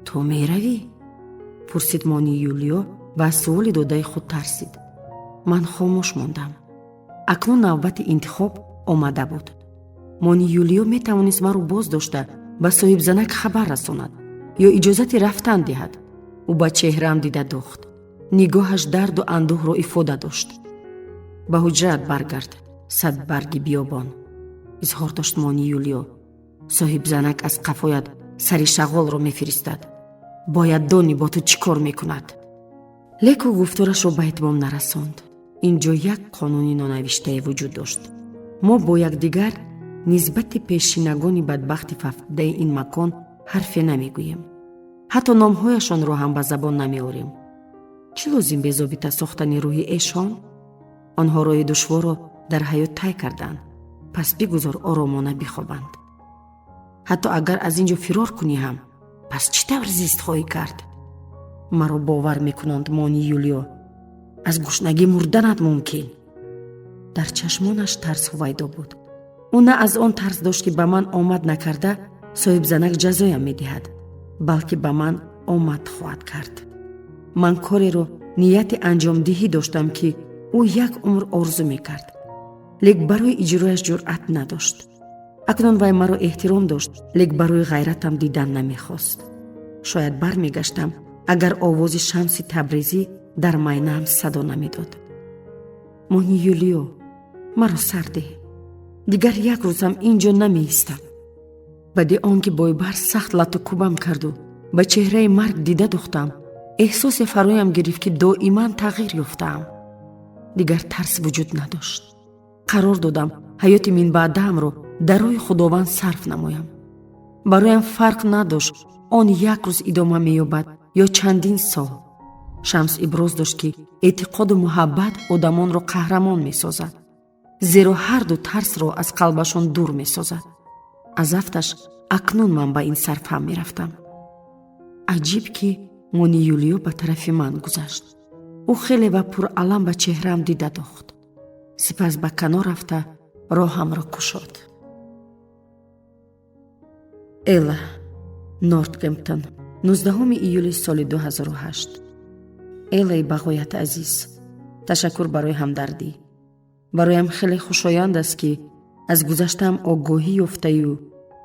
«Ту меравӣ?» пурсид Мони Юлиё ва аз суоли додаи худ тарсид. Ман хомӯш мондам. Акнун навбати интихоб омада буд. Мони Юлиё метавонист маро боз дошта, ба соҳибзанак хабар расонад ё иҷозати рафтан диҳад. Ӯ ба чеҳраам дида духт. Нигоҳаш дарду андӯҳро ифода дошт. «Ба ҳуҷраат баргард, садбарги биёбон», изҳор дошт Мони Юлиё. «Соҳибзанак аз қафоят сари шағолро мефиристад. Бояд донӣ, бо ту чӣ кор мекунад». Лек ӯ гуфторашро ба итмом нарасонд. Ин ҷо як қонуни нонавиштае вуҷуд дошт: мо бо якдигар нисбати пешинагони бадбахти фавтидаи ин макон ҳарфе намегӯем, ҳатто номҳояшонро ҳам ба забон намеорем. Чӣ лозим безобита сохтани рӯҳи эшон? Онҳо роҳи душворро дар ҳаёт тай карданд, пас бигузор оромона бихобанд. Ҳатто агар аз ин ҷо фирор кунӣ ҳам, пас чӣ тавр зист хоҳӣ кард? Маро бовар мекунонд Мони Юлиё. Аз гушнагӣ мурданат мумкин. Дар чашмонаш тарс ҳувайдо буд. Ӯ на аз он тарс дошт, ки ба ман омад накарда соҳибзанак ҷазоям медиҳад, балки ба ман омад хоҳад кард. Ман кореро нияти анҷомдиҳӣ доштам, ки ӯ як умр орзу мекард, лек барои иҷрояш ҷуръат надошт. Акнун вай маро эҳтиром дошт, лек барои ғайратам дидан намехост. Шояд бармегаштам, агар овози Шамси Табрезӣ дар майнаам садо намедод: «Мони Юлиё, маро сар деҳ, дигар як рӯзам ин ҷо намеистам». Баъди он ки Бойбар сахт лату кӯбам карду ба чеҳраи марг дида духтам, эҳсосе фароям гирифт, ки доиман тағйир ёфтаам. Дигар тарс вуҷуд надошт. Қарор додам ҳаёти минбаъдаамро дар роҳи Худованд сарф намоям. Бароям фарқ надошт, он як рӯз идома меёбад ё чандин сол. Шамс иброз дошт, ки эътиқоду муҳаббат одамонро қаҳрамон месозад, зеро ҳарду тарсро аз қалбашон дур месозад. Аз афташ акнун ман ба ин сарфаҳм мерафтам. Аҷиб, ки Мони Юлиё ба тарафи ман гузашт. Ӯ хеле ва пуралам ба чеҳраам дида дохт, сипас ба канор рафта, роҳамро кушод. Элла, Нортгемптон, 19 июли соли 2008. Эллаи бағоят азиз, ташаккур барои ҳамдардӣ. Бароям хеле хушоянд аст, ки аз гузаштаам огоҳӣ ёфтаю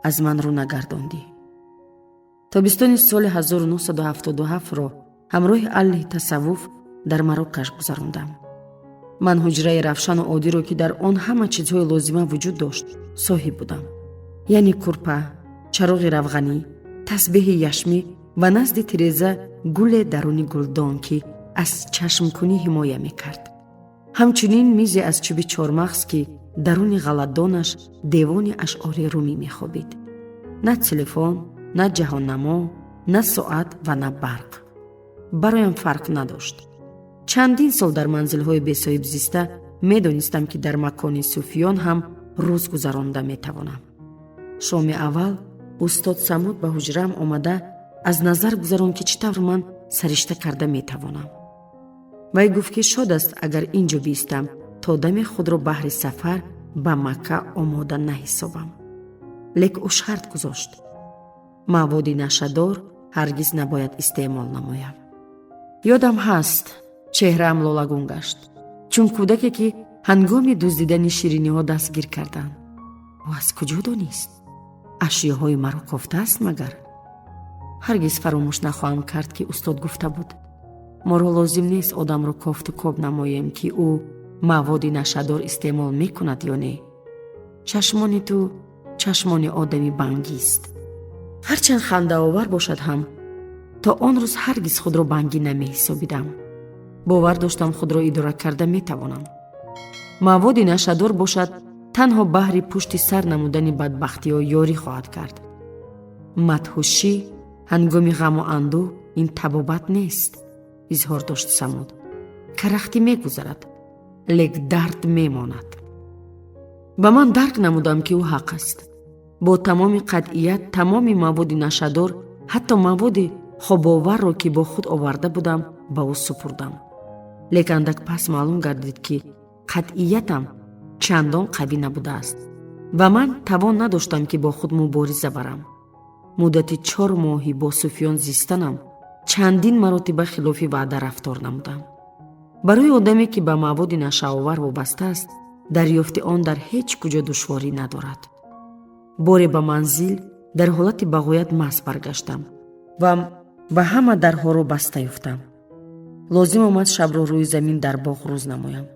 аз ман рӯ нагардондӣ. Тобистони соли 1977-ро ҳамроҳи аҳли тасаввуф дар Марокаш гузарондам. Ман ҳуҷраи равшану оддиро, ки дар он ҳама чизҳои лозима вуҷуд дошт, соҳиб будам, яъне курпа, чароғи равғанӣ, тасбеҳи яшмӣ ва назди тиреза гуле даруни гулдон, ки аз чашмкунӣ ҳимоя мекард, ҳамчунин мизе аз чӯби чормағз, ки даруни ғалатдонаш девони ашъори Румӣ мехобид. На телефон, на ҷаҳоннамо, на соат ва на барқ. Бароям фарқ надошт. Чандин сол дар манзилҳои бесоҳиб зиста, медонистам, ки дар макони суфиён ҳам рӯз гузаронда метавонам. Шоми аввал устод Самуд ба ҳуҷраам омада, аз назар гузаронд, ки чӣ тавр ман саришта карда метавонам. Вай гуфт, ки шод аст, агар ин ҷо биистам, то даме худро баҳри сафар ба Макка омода наҳисобам. Лек ӯ шарт гузошт: маводи нашадор ҳаргиз набояд истеъмол намоям. Ёдам ҳаст, чеҳраам лолагун гашт. Чун кӯдаке, ки ҳангоми дуздидани шириниҳо дастгир карданд. Ӯ аз куҷо донист? Ашёҳои маро кофтааст магар? Ҳаргиз фаромӯш нахоҳам кард, ки устод гуфта буд: моро лозим нест одамро кофту коб намоем, ки ӯ маводи нашъадор истеъмол мекунад ё не. Чашмони ту чашмони одами бангист. Ҳарчанд хандаовар бошад ҳам, то он рӯз ҳаргиз худро бангӣ намеҳисобидам. Бовар доштам, худро идора карда метавонам. Маводи нашъадор бошад, танҳо баҳри пушти сар намудани бадбахтиҳо ёрӣ хоҳад кард. Мадҳушӣ ҳангоми ғаму андӯҳ ин табобат нест, изҳор дошт Самуд. Карахтӣ мегузарад, лек дард мемонад. Ба ман дарк намудам, ки ӯ ҳақ аст. Бо тамоми қатъият тамоми маводи нашъадор, ҳатто маводи хобоварро, ки бо худ оварда будам, ба ӯ супурдам. Лек андак пас маълум гардид, ки қатъиятам чандон қавӣ набудааст ва ман тавон надоштам, ки бо худ мубориза барам. Муддати 4 моҳи бо суфиён зистанам чандин маротиба хилофи ваъда рафтор намудам. Барои одаме, ки ба маводи нашъаовар вобаста аст, дарёфти он дар ҳеҷ куҷо душворӣ надорад. Боре ба манзил дар ҳолати бағоят маст баргаштам ва ба ҳама дарҳоро баста ёфтам. Лозим омад шабро рӯи замин дар боғ рӯз намоям.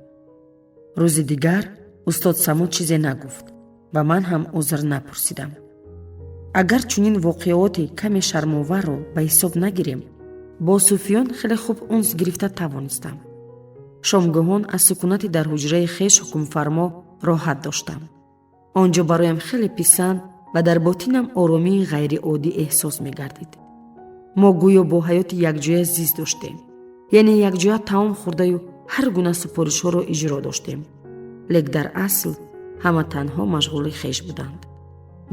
Рӯзи дигар устод Самуд чизе нагуфт ва ман ҳам узр напурсидам. Агар чунин воқеоти каме шармоварро ба ҳисоб нагирем, бо суфиён хеле хуб унс гирифта тавонистам. Шомгоҳон аз сукунати дар ҳуҷраи хеш ҳукмфармо роҳат доштам. Он ҷо бароям хеле писанд ва дар ботинам оромии ғайриоддӣ эҳсос мегардид. Мо гӯё бо ҳаёти якҷоя зист доштем, яъне якҷоя таом хӯрдаю ҳар гуна супоришҳоро иҷро доштем, лек дар асл ҳама танҳо машғули хеш буданд.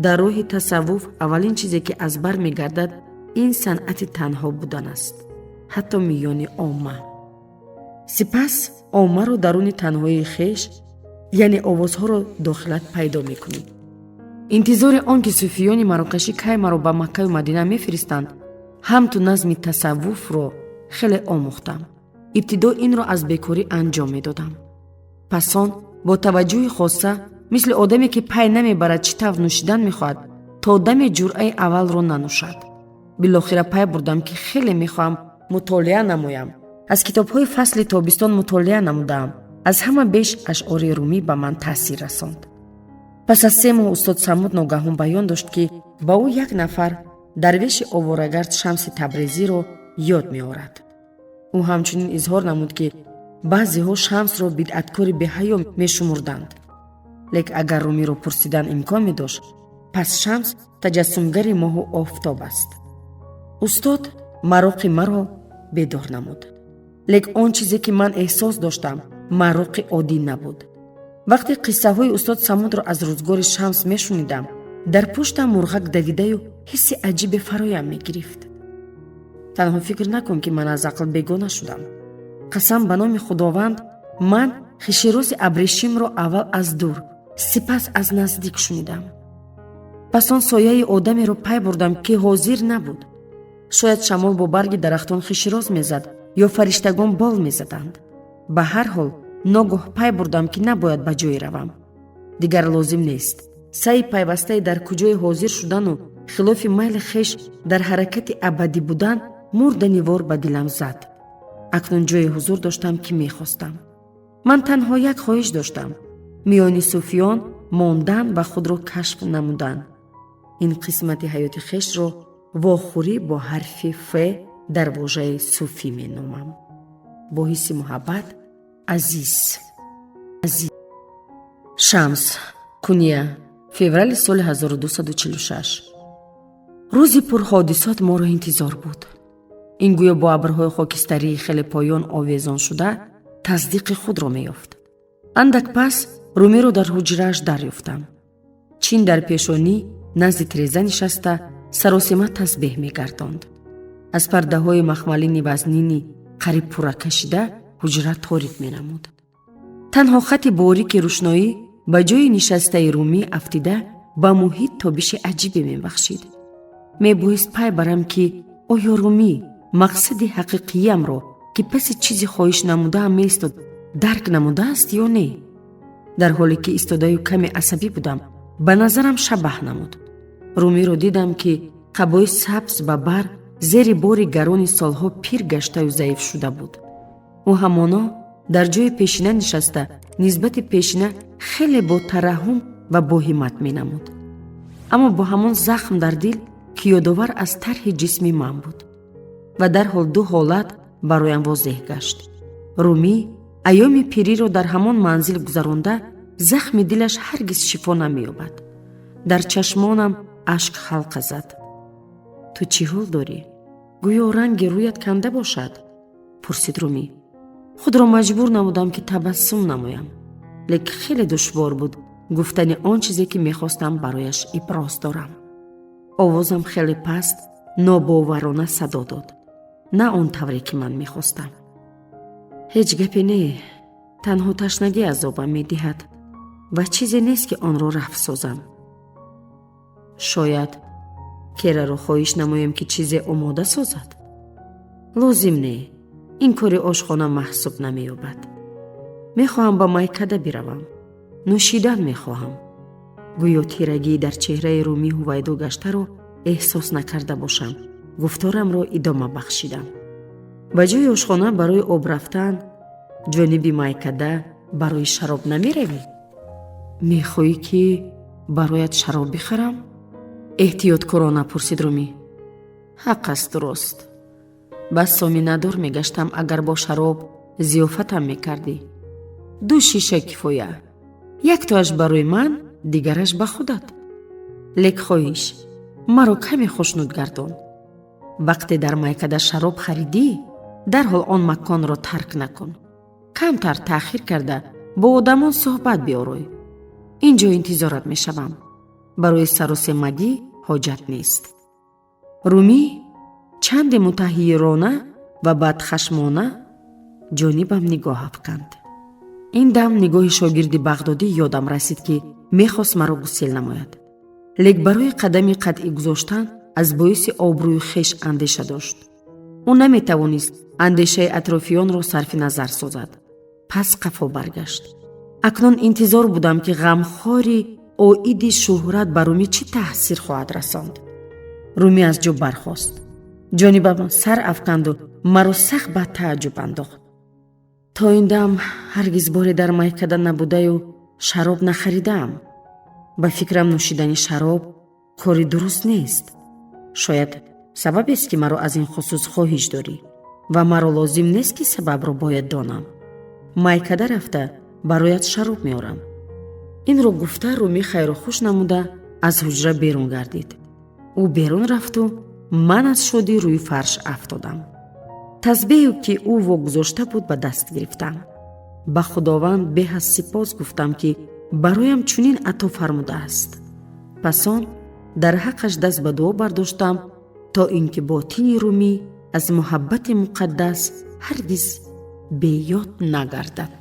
Дар роҳи тасаввуф аввалин чизе, ки аз бар мегардад, ин санъати танҳо будан аст, ҳатто миёни омма. Сипас оммаро даруни танҳоии хеш, яъне овозҳоро дохилат пайдо мекунӣ. Интизори он ки суфиёни марокашӣ кай маро ба Маккаю Мадина мефиристанд, ҳамту назми тасаввуфро хеле омӯхтам. Ибтидо инро аз бекорӣ анҷом медодам. Пас он бо таваҷҷӯҳи хоса, мисли одаме, ки пай намебарад чӣ тавр нӯшидан мехоҳад, то даме ҷуръаи аввалро нанӯшад. Билохира пай бурдам, ки хеле мехоҳам мутолиа намоям. Аз китобҳои фасли тобистон мутолиа намудаам. Аз ҳама беш ашъори Румӣ ба ман таъсир расонд. Пас аз 3 моҳ устод Самуд ногаҳон баён дошт, ки ба ӯ як нафар дарвеши оворагард Шамси Табрезиро ёд меорад. Ӯ ҳамчунин изҳор намуд, ки баъзеҳо Шамсро бидъаткори беҳаё мешумурданд, лек агар Румиро пурсидан имкон медошт, пас Шамс таҷассумгари моҳу офтоб аст. Устод мароқи маро бедор намуд, лек он чизе, ки ман эҳсос доштам, мароқи оддӣ набуд. Вақте қиссаҳои устод Самудро аз рӯзгори Шамс мешунидам, дар пуштам мурғак давидаю ҳисси аҷибе фароям мегирифт. Танҳо фикр накун, ки ман аз ақл бегона шудам. Қасам ба номи Худованд, ман хишироси абрешимро аввал аз дур, сипас аз наздик шунидам. Пас он сояи одамеро пай бурдам, ки ҳозир набуд. Шояд шамол бо барги дарахтон хишироз мезад ё фариштагон бол мезаданд. Ба ҳар ҳол, ногоҳ пай бурдам, ки набояд ба ҷое равам. Дигар лозим нест. Саъи пайвастаи дар куҷое ҳозир шудану хилофи майли хеш дар ҳаракати абадӣ будан мурданивор ба дилам зад. Акнун ҷое ҳузур доштам, ки мехостам. Ман танҳо як хоҳиш доштам: миёни суфиён мондан ва худро кашф намудан. Ин қисмати ҳаёти хешро вохӯрӣ бо ҳарфи Ф дар вожаи суфӣ меномам. Бо ҳисси муҳаббат, Азиз. Шамс, Куния, феврали соли 1246. Рӯзи пурҳодисот моро интизор буд. Ин гӯё бо абрҳои хокистарии хеле поён овезон шуда тасдиқи худро меёфт. Андак пас Румиро дар ҳуҷрааш дарёфтам. Чин дар пешонӣ назди тиреза нишаста, саросема тасбеҳ мегардонд. Аз пардаҳои махмалини вазнини қариб пурра кашида ҳуҷра торик менамуд. Танҳо хати борики рӯшноӣ ба ҷои нишастаи Румӣ афтида, ба муҳит тобиши аҷибе мебахшид. Мебоист пай барам, ки оё Румӣ мақсади ҳақиқиямро, ки паси чизи хоҳиш намудаам меистод, Дарк намудааст ё не? Дар ҳоле ки истодаю каме асабӣ будам, ба назарам шабаҳ намуд. Румиро дидам, ки қабои сабз ба бар, зери бори гарони солҳо пир гаштаю заиф шуда буд. Ӯ ҳамоно дар ҷои пешина нишаста, нисбати пешина хеле бо тараҳҳум ва боҳиммат менамуд, аммо бо ҳамон захм дар дил, ки ёдовар аз тарҳи ҷисми ман буд. Ва дарҳол ду ҳолат бароям возеҳ гашт. Румӣ айёми пириро дар ҳамон манзил гузаронда, захми дилаш ҳаргиз шифо намеёбад. Дар чашмонам ашк ҳалқа зад. «Ту чӣ ҳол дорӣ? Гӯё ранги рӯят канда бошад», пурсид Румӣ. Худро маҷбур намудам, ки табассум намоям, лекин хеле душвор буд гуфтани он чизе, ки мехостам барояш иброз дорам. Овозам хеле паст, нобоварона садо дод, на он тавре, ки ман мехостам. «Ҳеҷ гапе не, танҳо ташнагӣ азобам медиҳад ва чизе нест, ки онро рафъ созам». «Шояд Кераро хоҳиш намоем, ки чизе омода созад?» «Лозим не, ин кори ошхона маҳсуб намеёбад. Мехоҳам ба майкада биравам, нӯшидан мехоҳам». Гӯё тирагӣ дар чеҳраи Румӣ ҳувайдо гаштаро эҳсос накарда бошам, гуфторамро идома бахшидам: «Ба ҷои ошхона барои об рафтан, ҷониби майкада барои шароб намеравӣ?» «Мехоҳӣ, ки бароят шароб бихарам?» эҳтиёткорона пурсид Румӣ. «Ҳақ аст, дуруст. Бас соминадор мегаштам, агар бо шароб зиёфатам мекардӣ. Ду шиша кифоя, яктоаш барои ман, дигараш ба худат. Лек хоҳиш, маро каме хушнуд гардон. Вақте дар майкада шароб харидӣ, дарҳол он маконро тарк накун. Камтар таъхир карда, бо одамон суҳбат биорой. Ин ҷо интизорат мешавам. Барои саросемагӣ ҳоҷат нест». Румӣ чанде мутаҳайирона ва бадхашмона ҷонибам нигоҳ афканд. Ин дам нигоҳи шогирди бағдодӣ ёдам расид, ки мехост маро гусел намояд, лек барои қадами қатъӣ гузоштан аз боиси обрӯи хеш андеша дошт. Ӯ наметавонист андешаи атрофиёнро сарфи назар созад. Пас қафо баргашт. Акнун интизор будам, ки ғамхори оиди шӯҳрат ба Румӣ чӣ таъсир хоҳад расонд. Румӣ аз ҷо бархост, ҷонибам сар афканду маро сахт ба тааҷҷуб андохт. «То ин дам ҳаргиз боре дар майкада набудаю шароб нахаридаам. Ба фикрам, нӯшидани шароб кори дуруст нест. Шояд сабабест, ки маро аз ин хусус хоҳиш дорӣ, ва маро лозим нест, ки сабабро бояд донам. Майкада рафта, бароят шароб меорам». Инро гуфта, Румӣ хайру хуш намуда, аз ҳуҷра берун гардид. Ӯ берун рафту ман аз шодӣ рӯи фарш афтодам. Тазбеҳе, ки ӯ вогузошта буд, ба даст гирифтам. Ба Худованд беҳад сипос гуфтам, ки бароям чунин ато фармудааст. Пас он дар ҳаққаш даст ба дуо бардоштам, то ин ки ботини Румӣ аз муҳаббати муқаддас ҳаргиз беёд нагардад.